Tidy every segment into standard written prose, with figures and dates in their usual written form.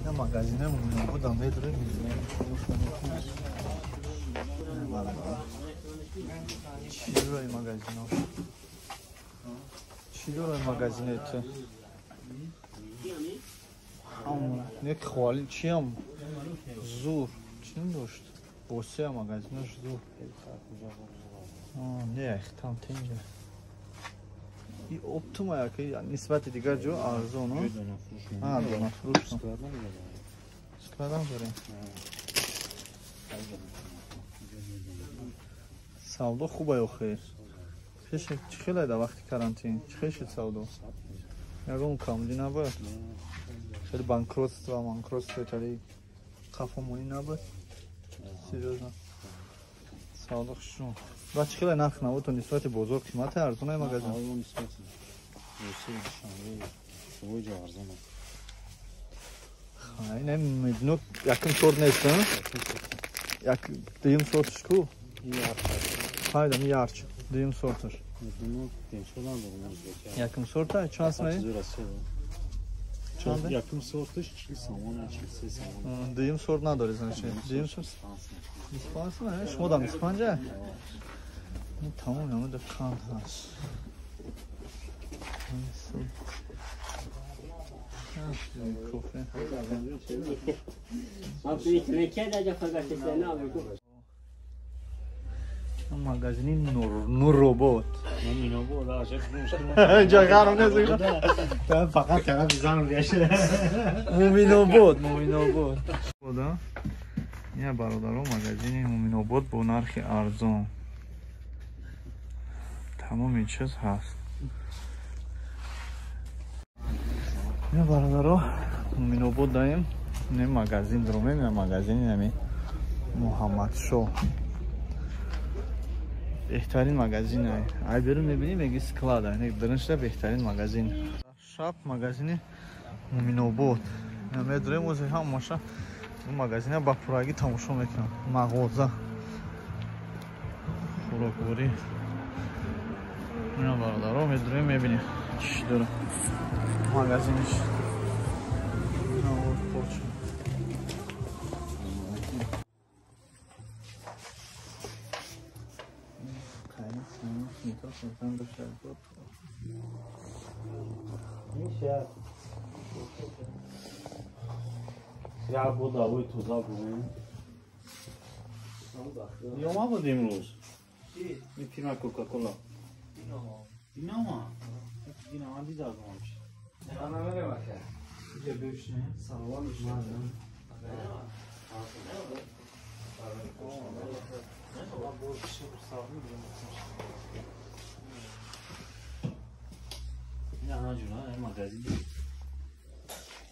Ина магазине Муминободам медурем, мебинем. Чӣ дорай магазино? Чӣ дорай магазине ту? Не хвали чиам? Зур. Чӣ дошт? Босея магазинош зур. Не, там тенҷа. И оптума яки нисбати дигар ҷо арзон, а? Донафурӯш. Складам дорем. Савдо хубай охир. Пеш чӣ хелай дар вақти карантин? Чӣ хел шуд савдо? Ягон камдӣ набуд? Хеле банкротство, банкротство тари қафомонӣ набуд? Серьёзно. Савдо хушум. Ба чӣ хелай нарх набуд то нисбати бозор қимате арзонай магазин? Ха, ин медно якум сорт нест, а? Як дуюм сорташ ку? Хайда, ми ярч. Дуюм сорташ. Якум сорта чанд сомон? Чанд? Якум сорташ 40 сомон, 43 сомон. Дуюм сорт надори, значит. Дуюм сорт 25 сомон, шумо дам 25? Ин тамом намуда қанд ҳаст. Кофе. Магазини Нуробод. Ҷагарам нест. Фақат тарафи зан гашта. Муминобод, Муминобод. Я бародаро магазини Муминобод бо нархи арзон. Тамоми чиз ҳаст. Я бародаро Муминобод даем. Не магазин дромем, я магазини нами Муҳаммадшоҳ. Беҳтарин магазин ай берун мебинӣ, меги склад ай, даруншда беҳтарин магазин. Шаб магазини Муминобод. Медурем ози ҳамаша магазина ба пуррагӣ тамошо мекунам. Мағоза. Хӯрокворӣ. Ина бародаро медурем мебинем чӣ дора магазиниш. Як бо давои тоза бувем. Ё мабуд имрӯз? Ин фирма Кока-Кола. Динамо. Динамо дидам.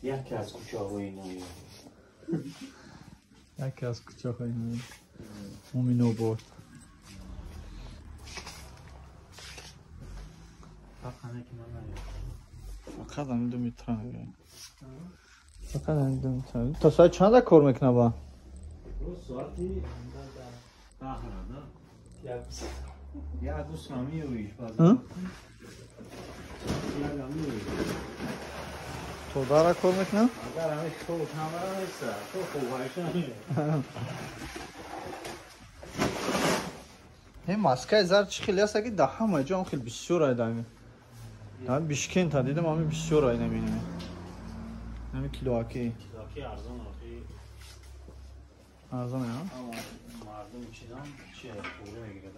Яке аз кӯчаҳои ноҳия. Яке аз кӯчаҳои ноҳия. Муминобод. Фақат ҳамин 2 метра мегӯям. Фақат ҳамин 2 метра. То соат чанда кор мекунад ба? Соати 10 да? Як гусра меоиш баъз. То дара кор мекунад? Агар ҳамин хоб намара неста, то хобайша намеояд. Ин маскаи зард чӣ хеле аст, ки дар ҳама ҷо ҳам хеле бисёр ай дар ҳамин. Бишкента дидам, ҳамин бисёр ай наминам. Ҳамин килоаки. Килоаки арзон охи. Арзон а? Мардум чизам чи пуле мегирад,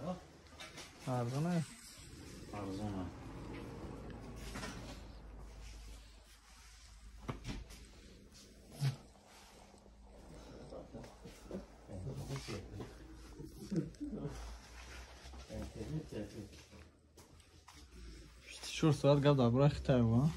а? Арзон а? Арзон а. Чор соат гап дар бораи Хитай, а?